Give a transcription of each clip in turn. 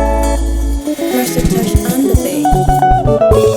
Mercy Touch on the beat.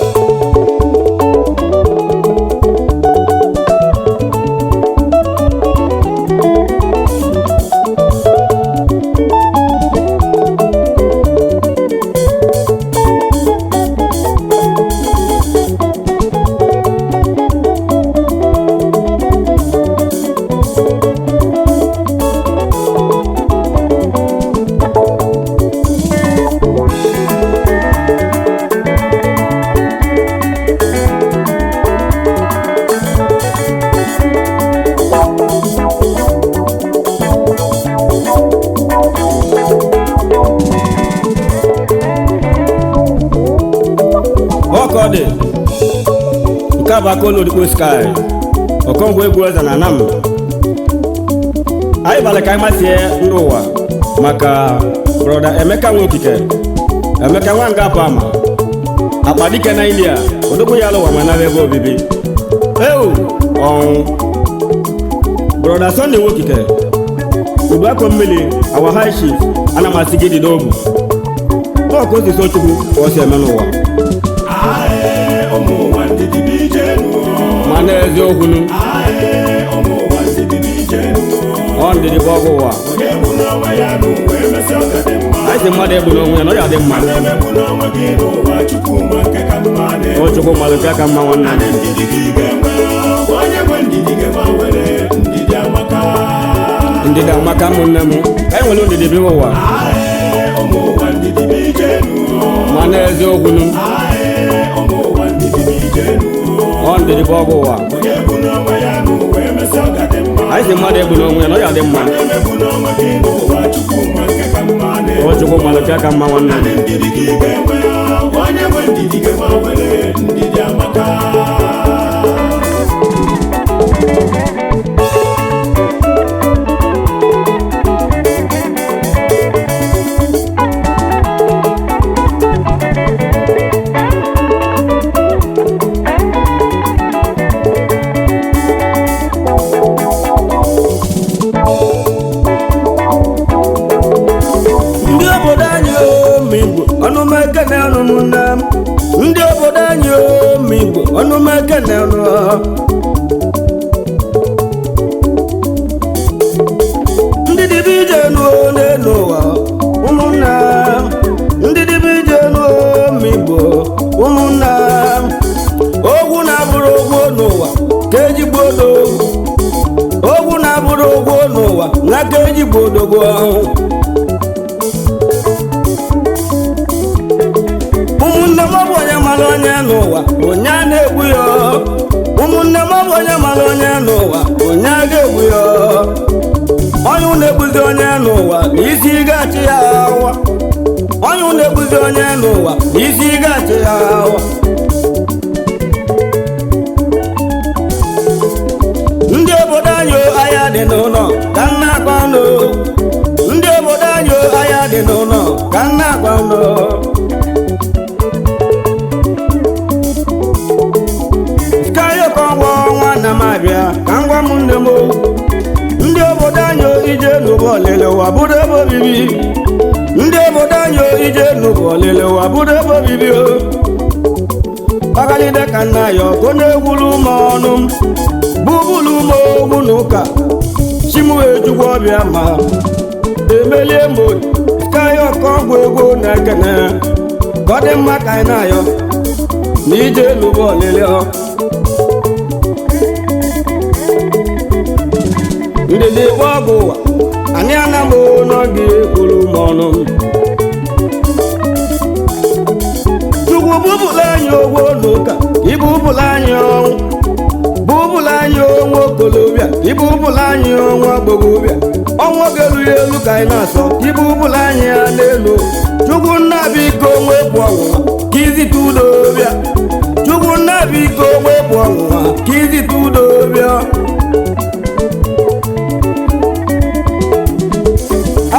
Ọkọdị nke a bụ aka olu Odigbo Sky Okongwu egwu eze na Anam. Anyị balị ka anyị masie ndị ụwa maka brọda Emeka Nwokike, Emeka Nwanga Apama akpa dike na India, odogwu ya alụwa ma nara ebe obibi ewu ọnwụ. Brọda Sunday Nwokike Uduako mmiri, our high chief, ana m asị gị dị n'obu tọọkụ osisi Chukwu ka ọ si eme n'ụwa. Ae, ụmụ ụwa, ndidi bụ ije nụ. Ma n'eziokwu nụ. Ae, ụmụ ụwa, ndidi bụ ije nụ. Ọ ndidi bụ ọgwụ ụwa. Onye egbu n'onwe ya n'ụwa, emesịa ọ ga dị mma. Anyị sị mmadụ egbu n'onwe ya na ọ ya dị mma. Na-emegbu n'onwe gị n'ụwa, Chukwu ma nke ka mma na-eme. O Chukwu mmadụ nke ka mma nwanne m. Ndidi gị ga-enwe, onye nwe ndidi ga-enwe were ndidi amaka. Ndidi amaka, ụmụnne m, ka anyị nwere ndidi bi ụwa. Ae, ụmụ ụwa, ndidi bụ ije nụ. Ma n'eziokwu nụ. Ae, ụmụ ụwa, ndidi bụ ije nụ. Ọ ndidi bụ ọgwụ ụwa. Onye egbu n'onwe ya n'ụwa, emesịa ọ ga dị mma. Anyị sị mmadụ egbu n'onwe ya na ọ ya dị mma. Na-emegbu n'onwe gị n'ụwa, Chukwu ma nke ka mma na-eme. O Chukwu mmadụ nke ka mma nwanne m. Ndidi ka ị ga-enwe, onye nwe ndidi ga-enwe were ndidi amaka. Ndị obodo anyị omigbo ọnụmekene ọnụmụnne m, ndị obodo anyị omigbo ọnụmekene ọnụ. Ndị dịbe ije nuo n'elu ụwa, ụmụnna m. Ndị dịbe ije nuo omigbo, ụmụnna m. Ogwu na-abụrụ ogwu n'ụwa ka ejigbo odogwu. Ogwu na-abụrụ ogwu n'ụwa na ka ejigbo odogwu ọhụụ. Ụmụnne m, ọ bụ onye mara onye n'ụwa, onye a na-egbu ya. Ụmụnne m, ọ bụ onye mara onye n'ụwa, onye a ga-egbu ya. Onye na-egbuzi onye n'ụwa na isi ga-achị ya awa. Onye na-egbuzi onye n'ụwa na isi ga-achị ya awa. Ndị obodo anyị, ahịa dị n'ụlọ ka nna akpa ọnụ. Ndị obodo anyị, ahịa dị n'ụlọ ka nna akpa ọnụ. Kayọkọngwọ nwanne m, abịa ka ngwa m nne m o. Ndị obodo anyị, ije n'ụbọ lele ụwa bụrụ ebe obibi. Ndị obodo anyị, ije n'ụbọ lele ụwa bụrụ ebe obibi o. Ọgalide ka nna ya ọkụ na-egwuru m ọnụ m bụbụlụ m ogwu na ụka chimuwejugwu ọbịa ma emelie m. Kayọkọngwọ egwu na-ekene ka ọ dị mma ka anyị na-ayọ na ije n'ụbọ lele ọ. Ndidi bụ ọgwụ ụwa anyị anamụ n'oge kwuru m ọnụ. Chukwu bụbụla anyị ogwo n'ụka, ibubụla anyị ọnwụ, bụbụla anyị onwe okolobịa, ibubụla anyị ọnwa agbọghọbịa. Ọnwa oge erughị elu ka anyị na-asọ ibubụla anyị ya n'elu. Chukwu nna, biko nwepụ ọnwụnwa ka izite udo bịa. Chukwu nna, biko nwepụ ọnwụnwa ka izite udo bịa.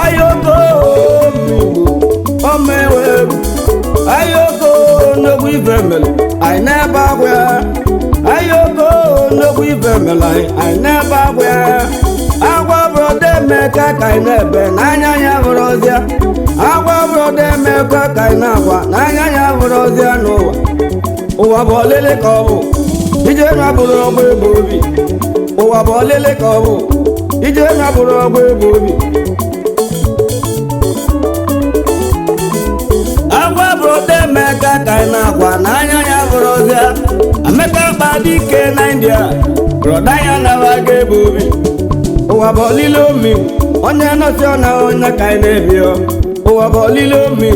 Ayoko omigbo omewe, ayoko nnukwu ife mere anyị na-ebe akwa. Ayoko. okwu ife mere anyị anyị na-ebe agwa ya agwa brọda Emeka ka anyị na-ebe n'anya ya bụrụ ọzịa agwa brọda Emeka ka anyị na-agwa n'anya ya bụrụ ọzịa n'ụwa ụwa bụ ọlịlị ka ọ bụ ije na bụrụ ọgba ebe obi ụwa bụ ọlịlị ka ọ bụ ije na bụrụ ọgba ebe obi agwa brọda Emeka ka anyị na-agwa n'anya ya bụrụ ọzịa Emeka kpa dike na India brọda ya nawaga ebe obi ụwa bụ ọlịlị omi onye nọsi ọ na onye ka anyị na-ebi ọ. Ụwa bụ ọlịlị omi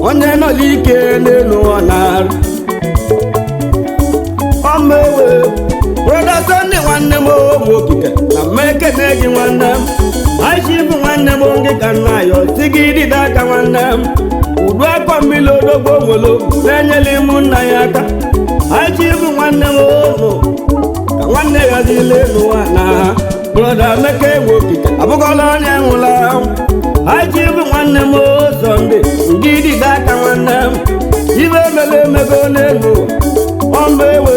onye nọli ike n'elu ọ na-arụ ọma ewe brọda Sunday nwanne m ụmụ okike na mmekene gị nwanne m aichi bụ nwanne m gị ka nna ya si gị dịda aka nwanne m udu akọ mmiri odogbo nwere na-enyela ịmụ nna ya aka aichi bụ nwanne m ụmụ ka nwanne ya dịle n'ụwa na brọda Emeka enwe okike abụgọla onye nwụla aichi bụ nwanne m Sunday ngị dịda aka nwanne m ibe emebe emego n'elu ụwa ọmba ewe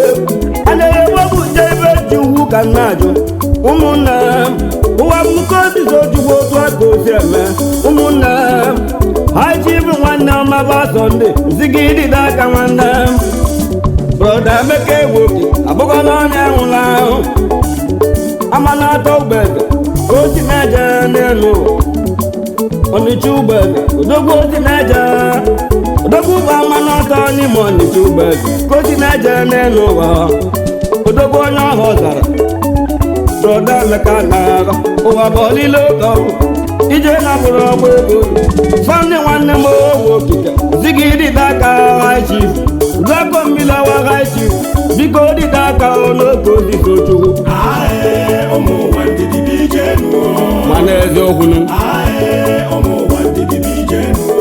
anaghị ewepụta ebe ji ugwu ka nna ajụ ụmụnna m ụwa mmuko osisi ojugbo otu aka osi eme ụmụnna m haji bụ nwanne ọma bụ Sunday zigidide aka nwanne m brọda Emeka enwe oke abụgọla onye nwụrụ ahụ ama na-atọ ugbeze ka o si na-eje n'elu ụwa Ọnịcha ugbeze odogwu osi na-eje odogwu bụ ama n'ọtọ n'ime Ọnịcha ugbeze ka o si na-eje n'elu ụwa odogwu onye ọhụ zara brọda Emeka na-agha ụwa bụ ọlịlị oge ọgwụ ije na-abụrụ ọgba ego Sunday nwanne m owu okike zigidide aka high chief uduakọ mmiri awa high chief biko dide aka n'oge osisi Ochukwu Ae, ụmụ ụwa ndidi bụ ije nụ. mana eziokwu nụ Ae, ụmụ ụwa ndidi bụ ije nụ.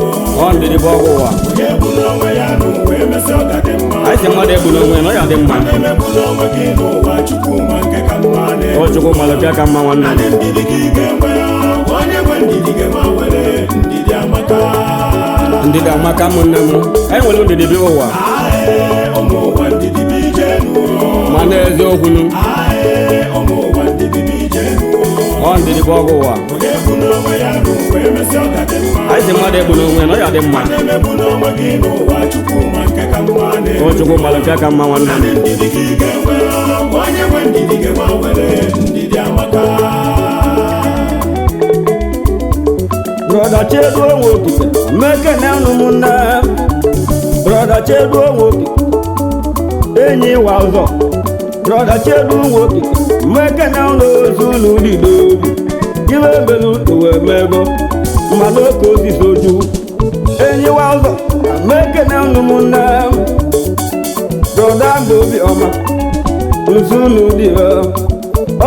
ọ ndidi bụ ọgwụ ụwa Onye egbula onwe ya n'ụwa emesịa ọ ga-adị mma. anyị sị mmadụ egbula onwe ya na ọ ya dị mma Na-emegbula onwe gị n'ụwa Chukwu ma nke ka mma na-eme. ọ Chukwu malụ nke ka mma nwanne m Naanị ndidi ka ị ga-enwe onye nwe ndidi ga-enwe were ndidi amaka. ndidi amaka ụmụnne m anyị nwere ndidi bi ụwa Ae, ụmụ ụwa ndidi bụ ije nụ. mana eziokwu nụ Ae, ụmụ ụwa ndidi bụ ije nụ. ọ ndidi bụ ọgwụ ụwa Onye egbula onwe ya n'ụwa emesịa ọ ga-adị mma. anyị sị mmadụ egbula onwe ya na ọ ya dị mma Na-emegbula onwe gị n'ụwa Chukwu ma nke ka mma na-eme. ọ Chukwu malụ nke ka mma nwanne m Naanị ndidi ka ị ga-enwe onye nwe ndidi ga-enwe were ndidi amaka. brọda Chedu onwe okike mekene ụmụnne m brọda Chedu onwe okike enyi ịwa ụzọ brọda Chedu onwe okike mekene ụlọ ozu ụlọ ụdịdo obi iwe ebelu uwe mego mmanụ oke osisi oju enyi ịwa ụzọ mekene ụmụnne m brọda mgbe obiọma nzu ụlọ ụdịdo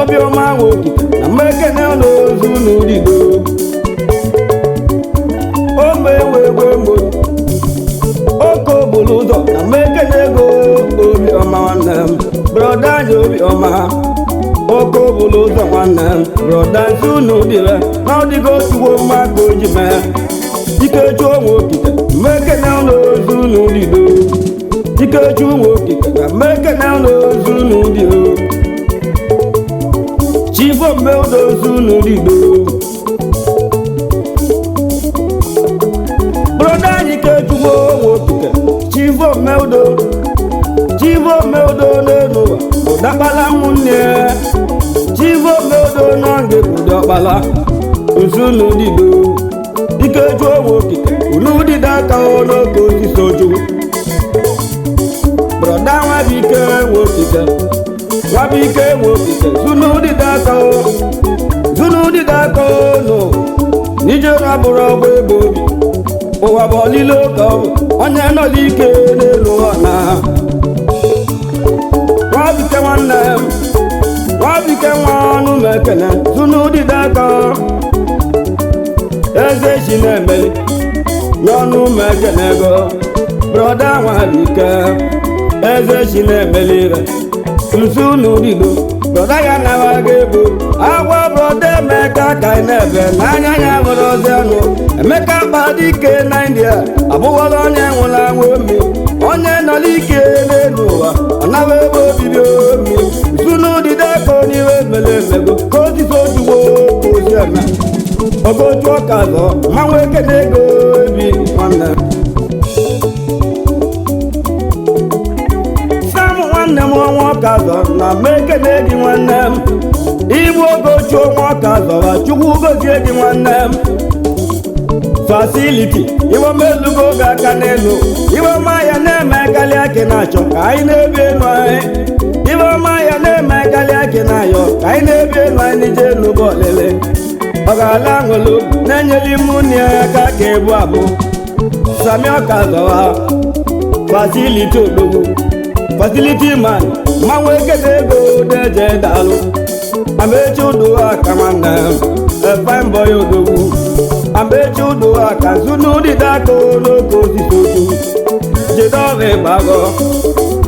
obiọma nwe okike na mekene ụlọ ozu ụlọ ụdịdo ome ewe egbe mgbo oke obulu ụzọ na mmekene ego obiọma nwanne m brọda anyị obiọma oke obulu ụzọ nwanne m brọda nsi unu dịre na ọdịgo otuwo mma ka o ji mee ikechu onwe okike mmekene ụlọ ozu unu dido ikechu onwe okike na mmekene ụlọ ozu unu dido chifombe ụlọ ozu unu dido brọda anyị kechukwu onwe okike chivomeudo chivomeudo n'elu ụwa ụdakpala ụmụnne chivomeudo n'oge bụ ọkpala nsunudido ikechu onwe okike unu dịdo aka n'oge osisi ojukwu brọda nwabike nwe okike nwabike nwe okike zunu dịdo aka zunu dịdo aka nụ n'ije na-abụrụ ọgba ebe obi ụwa bụ ọlịlị oke ọ bụ onye nọlị ike n'elu ụwa na nwabike nwanne m nwabike nwa ọnụ m ekene zunu dịdo aka eze chi na-emeli n'ọnụ m ekene go brọda nwabike eze chi na-emeli ire nzu n'udido brọda ya nawaga ego agwa brọda Emeka ka ị na-ebe n'anya ya bụrụ ozi ọnụ Emeka kpadike na India abụghọla onye nwụrụ anwụ omi onye nọrọ ike n'elu ụwa ọ naghị ebe obibi omi nzu n'udido Ogoju ọka zọ mmanwụ ekene ego ebi nwanne Sam nwanne m ọnwa ọka zọ na m ekene gị nwanne m Igbu Ogoju ọnwa ọka zọwa Chukwu gozie gị nwanne m Fasiliti iwe m elugo oge aka n'elu iwe ọma ya na-eme karịa ka ị na-achọ ka anyị na-ebi elu anyị iwe ọma ya na-eme karịa ka ị na-ayọ ka anyị na-ebi elu anyị n'ije elu bụ ọlele ọ ga-ala nwere na-enyere ime unu ya aka ka ebu abụ Sami ọka zọwa fasiliti odogwu fasiliti man mmanwụ ekene ego deje daalụ Amechi udo aka nwanne m efine boy odogwu Amechi udo aka zunu dịda aka n'oke osisi otu jedove gbago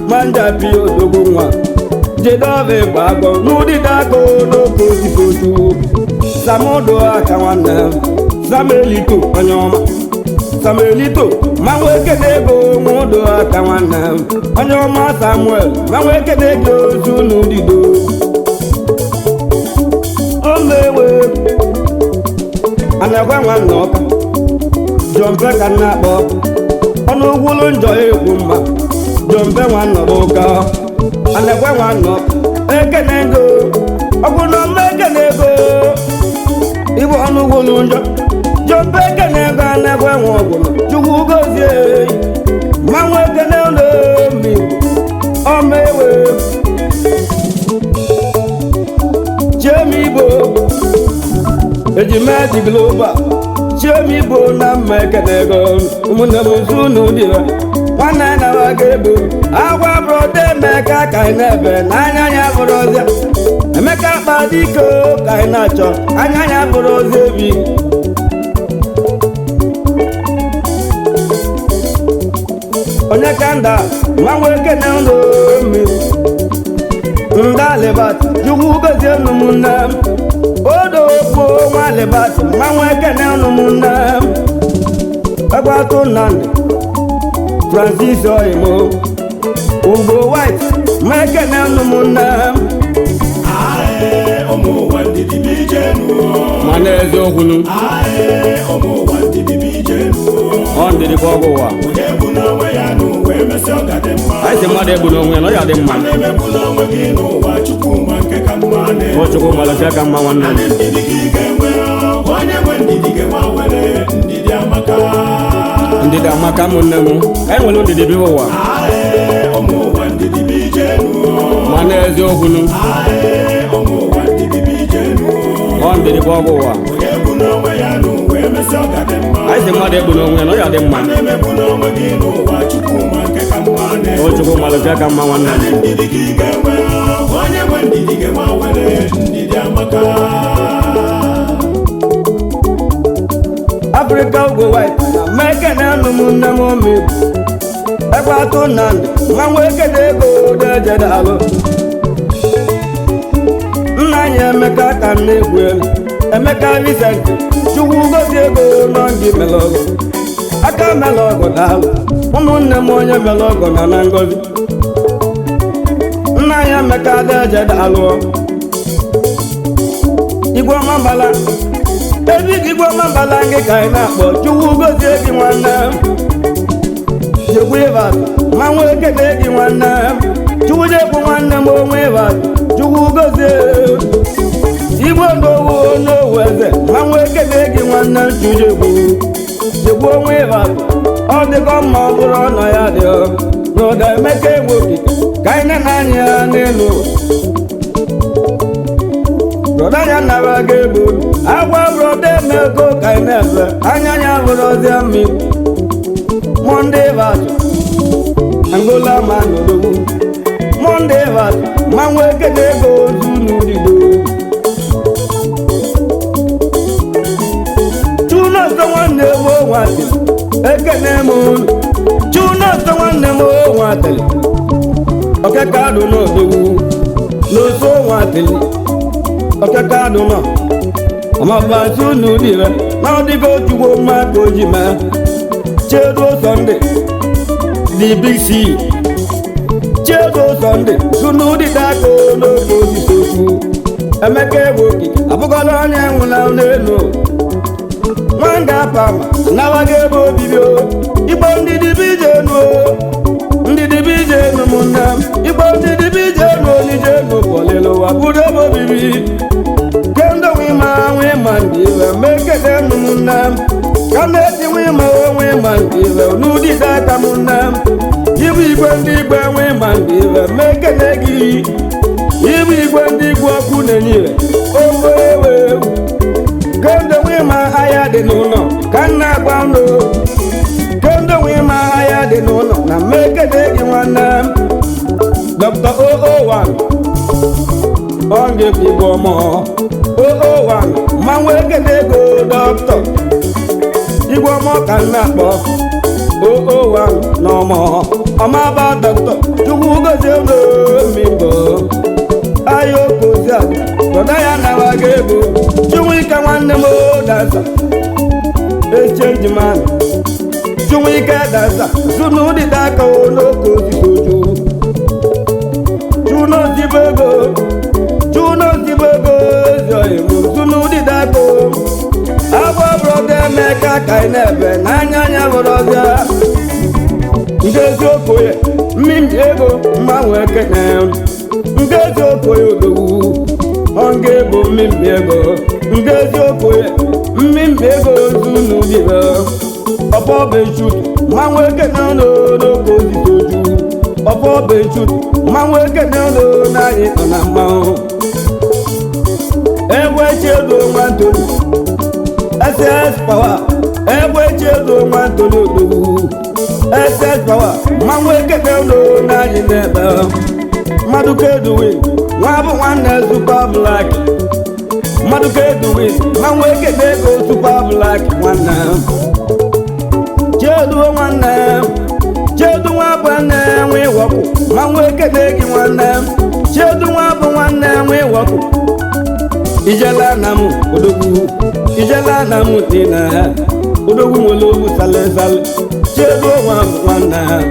manja bi odogwu nwa jedove gbago n'ụdịda aka n'oke osisi otu Samudo aka nwanne m Samuelito onye ọma Samuelito mmanwụ ekene ego nwudo aka nwanne m onye ọma Samuel mmanwụ ekene ego zunu dido omewe anagwa nwanne ọka jọmpe ka nna akpọ ọnụ ugwulu njọ egwu mma jọmpe nwanne bụ ụka anagwa nwanne ọka ekene ego ọgwụ na ọma ekene ego ịbụ ọnụ ugwulu njọ jọmpe ekene ego anagwa nwe ọgwụ Chukwu gozie mmanwụ ekene ụlọ mi ọma ewe Chiemi Igbo ejima dị global Chiemi Igbo na mma ekene ego ụmụnne m zunu dịrọ nwanne na ga ebu agwa bụrọda Emeka ka anyị na-ebe n'anya ya bụrụ ọzọ Emeka kpadiko ka anyị na-achọ anya ya bụrụ ọzọ ebi onye ka nda mmanwụ ekene ndụ mmiri nda libat Chukwu gozie ụmụnne m odo okwu nwa libat mmanwụ ekene ụmụnne m egwatụ Nnamdi Francis Oyimo Ugo White ma ekene ụmụnne m Ae, ụmụ ụwa ndidi bụ ije nụ. mana eziokwu nụ Ae, ụmụ ụwa ndidi bụ ije nụ. ọ ndidi ka ọgwụ ụwa Onye egbu n'onwe ya n'ụwa emesịa ọ ga-adị mma. anyị sị mmadụ egbu n'onwe ya na ọ ya dị mma Na-emegbu n'onwe gị n'ụwa Chukwu ma nke ka mma na-eme. ọ Chukwu malụ nke ka mma nwanne m Naanị ndidi gị ga-enwe, onye nwe ndidi ga-enwe were ndidi amaka. ndidi amaka ụmụnne m anyị nwere ndidi bi ụwa Ae, ụmụ ụwa ndidi bụ ije nụ. mana eziokwu nụ Ae, ụmụ ụwa ndidi bụ ije nụ. ọ ndidi ka ọgwụ ụwa Onye egbu n'onwe ya n'ụwa emesịa ọ ga-adị mma. anyị sị mmadụ egbu n'onwe ya na ọ ya dị mma Na-emegbu n'onwe gị n'ụwa Chukwu ma nke ka mma na-eme. ọ Chukwu malụ nke ka mma nwanne m Naanị ndidi gị ga-enwe, onye nwe ndidi ga-enwe were ndidi amaka. Africa Ugo White na mekene ụmụnne m omegbu egwatụ Nnamdi mmanwụ ekene ego dejedalụ nna anyị Emeka ka m na-egwu elu Emeka Vincent Chukwu gozie ego nọ gị mere ọgụ aka mere ọgụ daalụ ụmụnne m onye mere ọgụ na na ngozi nna anyị Emeka dejedalụ igwe ọma mbala ebe igwe ọma mbala gị ka anyị na-akpọ Chukwu gozie gị nwanne m jekwu ịbat mmanwụ ekene gị nwanne m Chukwu jekwu nwanne m onwe ịbat Chukwu gozie igwe n'owu n'owu eze mmanwụ ekene gị nwanne m Chukwu jekwu jekwu onwe ịbat ọ dịkọ mma ọ bụrụ ọnọ ya dị ọ n'ụda Emeka enwe okike ka anyị na anya ya n'elu broda ya nara ga ebu agwa broda emego ka anyị na-efe anya ya bụrụ ọzọ mmiri Monday vat Angola ma n'odogwu Monday vat mmanwụ ekene ego ozu n'udido Chunọsọ nwanne m onwatịrị ekene m unu Chunọsọ nwanne m onwatịrị ọkeka dụ n'odogwu n'oso onwatịrị ọkeka dụ nọ ọmọbazu n'udire na ọdịgo chukwu mma ka o ji mee Chedo Sunday the big C Chedo Sunday sunu dịda aka n'oge osisi okwu Emeka egwu okike abụgọla onye nwụla n'elu Nwanga pama nawaga ebe obibi o. Igbo ndidi bụ ije enu o, ndidi bụ ije enu m nne m. Igbo ndidi bụ ije enu onije enu bọlịlụ ụwa bụrụ ebe obibi. Kendo nwe ma nwe ma ndị iwe mekede nụ m nne m. Ka na-eti nwe ma onwe ma ndị iwe n'ụdịde aka m nne m. Ibu igwe ndị igwe nwe ma ndị iwe mekede gị. Ibu igwe ndị igwe ọkụ na-enye ire ofe ewe. Kendo nwe ma ahịa dị n'ụlọ ka nna agwa nụ. Kendo nwe ma ahịa dị n'ụlọ na mekede gị nwanne m. Dr. 001 ọ ga-ekwu igwe ọmọ 001 mmanwụ ekele ego dọkịta igwe ọmọ ka m na-akpọ 001 n'ọmọ ọmaba dọkịta Chukwu gozie n'omigbo ahịa okozi a dọda ya nawaga ego. Chinwike nwanne m dansa echenji man. Chinwike dansa zunu dịda aka n'oke osisi oju chunozibo ego ezioimu zunu dịda aka. Agba brọda Emeka ka ị na-ebe n'anya anya bụrụ ọbịa nke eziokwu ya mmiri ego mgbanwe ekene nke eziokwu ya odogwu ọ nga bụ mmiri ego nke eziokwu ya mmiri ego zunu dịbe ọfọ benchut mmanwụ ekene n'oke osisi oju ọfọ benchut mmanwụ ekene n'anyị nọ na mmanwụ egbe chiedo nwantolu SS power egbe chiedo nwantolu odogwu SS power mmanwụ ekene n'anyị n'ebe mmadụ keduwe nwa bụ nwanne super black mmadụ keduwe mmanwụ ekene ego super black nwanne chiedu nwanne chiedu nwa bụ nwanne nwe ịwọkụ mmanwụ ekene gị nwanne chiedu nwa bụ nwanne nwe ịwọkụ ijela na m odogwu ijela na m dị na odogwu nwere ogwu salesale chiedu nwa bụ nwanne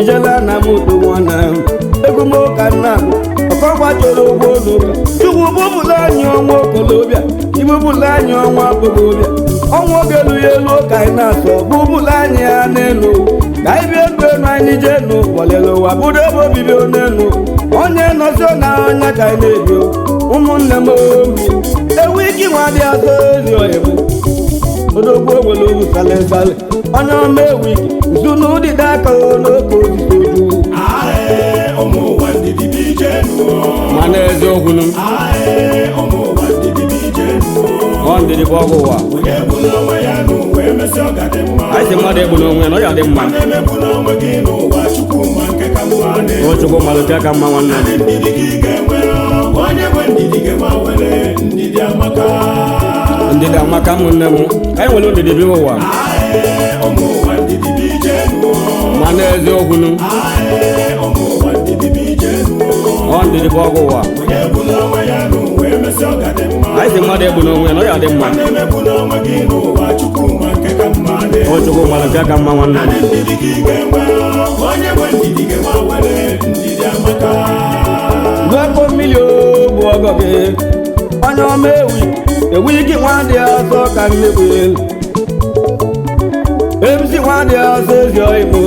ijela na m odogwu nwanne egwu m ka nna m ọkọgwa chọrọ ụgbọ n'ụka Chukwu bubụla anyị ọnwa okolobịa ibubụla anyị ọnwa agbọghọbịa ọnwa oge elu ya elu ka anyị na-asọ bubụla anyị ya n'elu ka anyị bie elu elu anyị jee enu bọlịla ụwa bụrụ ebe obibi n'elu onye nọzi na onye ka anyị na-ebi ụmụnne m omi ewu ike nwa dị azụ ezi oyibo odogwu nwere ogwu salesale onye ọma ewu ike nzu n'ụdịda aka n'oke osisi oju. Ae, ụmụ ụwa ndidi bụ ije nụ. Mana eziokwu nụ. Ae, ụmụ ụwa ndidi bụ ije nụ. Ọ ndidi bụ ọgwụ ụwa. Onye egbula onwe ya n'ụwa, emesịa ọ ga-adị mma. Anyị sị mmadụ egbu n'onwe ya na ọ ya dị mma. Mana emegbula onwe gị n'ụwa, Chukwu ma nke ka mma na-elu. O Chukwu malụ nke ka mma nwanne m. Ndidi gị ga-enwe, onye nwe ndidi ga-enwe awere, ndidi amaka. Ndidi amaka ụmụnne m ka anyị nwere ndidi bi ụwa. Ae, ụmụ ụwa ndidi bụ ije nụ. Mana eziokwu nụ. Ae, ụmụ ụwa ndidi bụ ije nụ. Ọ ndidi bụ ọgwụ ụwa. Onye egbula onwe ya n'ụwa, emesịa ọ ga-adị mma. Anyị sị mmadụ egbu n'onwe ya na ọ ya dị mma. Mana emegbula onwe gị n'ụwa, Chukwu ma nke ka mma na-elu. O Chukwu malụ nke ka mma nwanne m. Ndidi gị ga-enwe, onye nwe ndidi ga-enwe awere, ndidi amaka. Lụọ mmiri o bụ ọgọ gị onye ọma ewu ewu ike nwa dị ọzọ ka nnekwu elu emsi nwa dị ọzọ ezi oyibo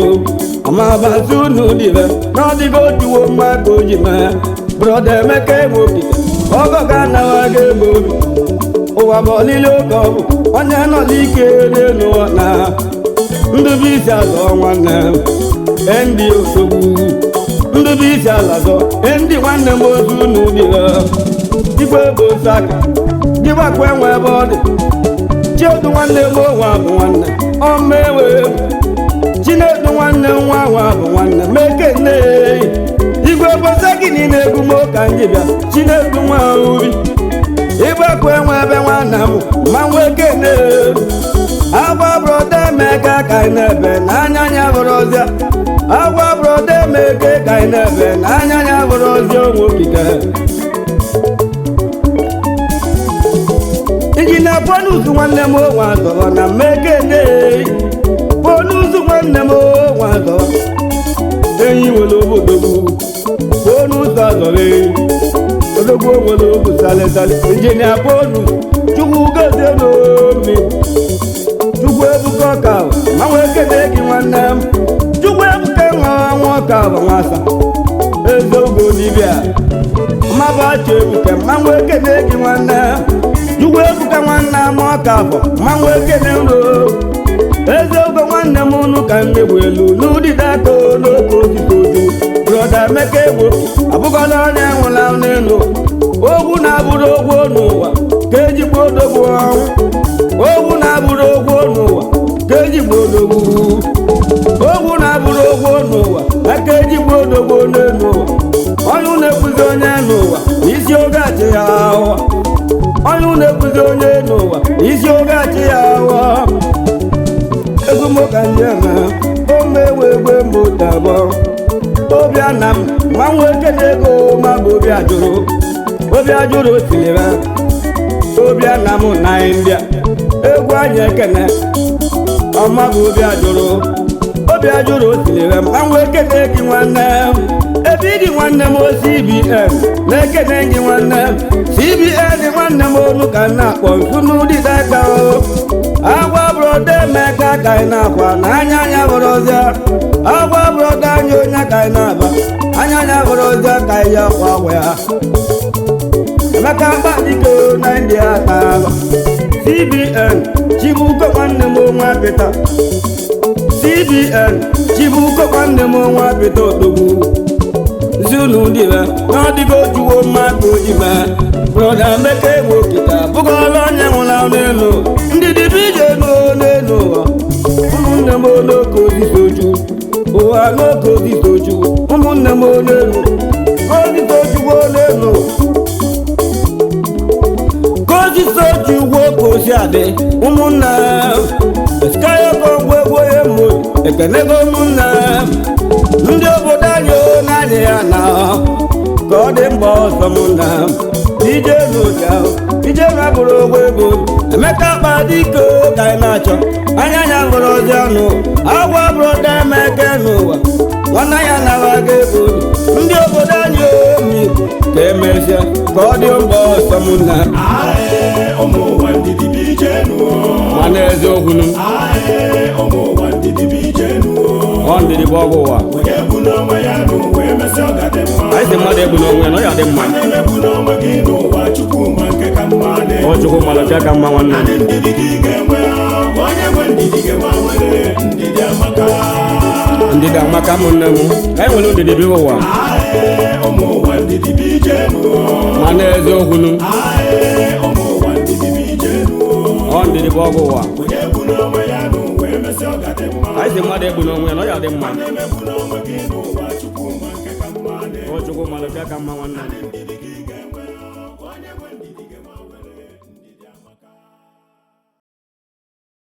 ọmabasi unu dịbe n'ọdịgo otuwo mma ka o ji mee brọda Emeka enwe okike ọgọ ga anawa gị ebe obi ụwa bụ ọlịlị oge ọ bụ onye nọ n'ike n'elu na ndụbụisi azọ nwanne m ndị osogbu ndụbụisi ala zọ ndị nwanne m ozu n'ubi igwe bụ osaka dịgbakwa enwe ebe ọ dị chiedu nwanne m onwe bụ nwanne ọma ewe chinedu nwanne m nwa nwa bụ nwanne m ekene igwe bosa gị niile egwu m ka anyị bịa chinedu nwa obi ịgbakwa enwe ebe nwanne m ma nwekene agwa brọda Emeka ka anyị na-ebe n'anya anya bụrụ ọzịa agwa brọda Emeka ka anyị na-ebe n'anya anya bụrụ ọzịa onwe okike injinia bonusu nwanne m onwe azọrọ na mmekene bonusu nwanne m onwe azọrọ enyi nwere obodogwu bonusu azọrọ enyi odogwu nwere obu salịsalị injinia bonus chukwu gozie n'omi Chukwu ebuka ọka ma nwee kene gị nwanne m. Chukwu ebuka nwa nwa ọka bụ nwasa ezeogo dibịa mmabachi ebuka ma nwee kene gị nwanne m. Chukwu ebuka nwanne m ọka bụ ma nwee kene nro ezeogo nwanne m unu ka mmegbu elu n'ụdịda aka n'oke otito oju. Brọda Emeka Egboke abụgọla onye nwụla n'elu ogwu na-abụrụ ogwu n'ụwa ka ejigbo odogwu ọnwụ ogwu na-abụrụ ogwu n'ụwa ka ejigbo odogwu ogwu na-abụrụ ogwu n'ụwa aka ejigbo odogwu n'elu ụwa ọnụ na-ekwuzi onye n'ụwa isi oge achị ya ahụ ọnụ na-ekwuzi onye n'ụwa isi oge achị ya ahụ egwu m ka njem ome ewe egbe mbụ tabọ obi ana m ma nwee kene ego ma bụ obi ajụrụ obi ajụrụ tilibe obi ana m na India egwu anyị ekene ọma bụ obi ajụrụ obi ajụrụ tilibe ma nwee kene gị nwanne m ebe gị nwanne m o CBN na-ekene gị nwanne m CBN nwanne m onu ka m na-akpọ nsunudide aka o agwa brọda Emeka ka anyị na-akwa na anya anya bụrụ ọzọ agwa brọda anyị onye ka anyị na-aba anya anya bụrụ ọzọ ka anyị ya akwa agwa ya Emeka Mkpadike na India taalụ CBN Chibuko nwanne m nwa Pita CBN Chibuko nwanne m nwa Pita Odogwu zunu dịbe na ọdịgo juwo mmadụ ime brọda Emeka Egboke ka abụgọla onye nwụrụ n'elu ndị dịbe ije n'elu ụwa ụmụnne m n'oke osisi oju ụwa n'oke osisi oju ụmụnne m n'elu osisi ojugbo n'elu ka osisi oju ugwo ka osi adị ụmụnne skayọkọgwa egwu onye mmụ ekenego ụmụnne ndị obodo anyị n'anya ya na ka ọ dị mgba ọsọ m na ije n'ụja ije na bụrụ ụgwọ ego Emeka Mkpadike ka anyị na-achọ anya anya bụrụ ọzọ nụ agwa brọda Emeka n'ụwa nwanne ya nawaga ego ndị obodo anyị omi ka emesịa ka ọ dị mgba ọsọ m na Ae, ụmụ ụwa ndidi bụ ije nụ. mana eziokwu nụ Ae, ụmụ ụwa ndidi bụ ije nụ. ọ ndidi bụ ọgwụ ụwa Onye bụ n'onwe ya n'ụwa emesịa ọ ga-adị mma. anyị sị mmadụ egbu n'onwe ya na ọ ya dị mma Onye na-ebu n'onwe gị n'ụwa Chukwu ma nke ka mma na-eme. ọ Chukwu mmadụ nke ka mma nwanne m. Naanị ndidi gị ga-enwe onye nwe ndidi ga-enwe nwere ndidi amaka. Ndidi amaka ụmụnne m ka anyị nwere ndidi bi ụwa Ae, ụmụ ụwa ndidi bụ ije nụ. mana eziokwu nụ Ae, ụmụ ụwa ndidi bụ ije nụ. ọ ndidi bụ ọgwụ ụwa Onye bụ n'onwe ya n'ụwa emesịa ọ ga-adị mma. anyị sị mmadụ egbu n'onwe ya na ọ ya dị mma Onye na-ebu n'onwe gị n'ụwa Chukwu ma nke ka mma na-eme. ọ Chukwu mmadụ nke ka mma nwanne m.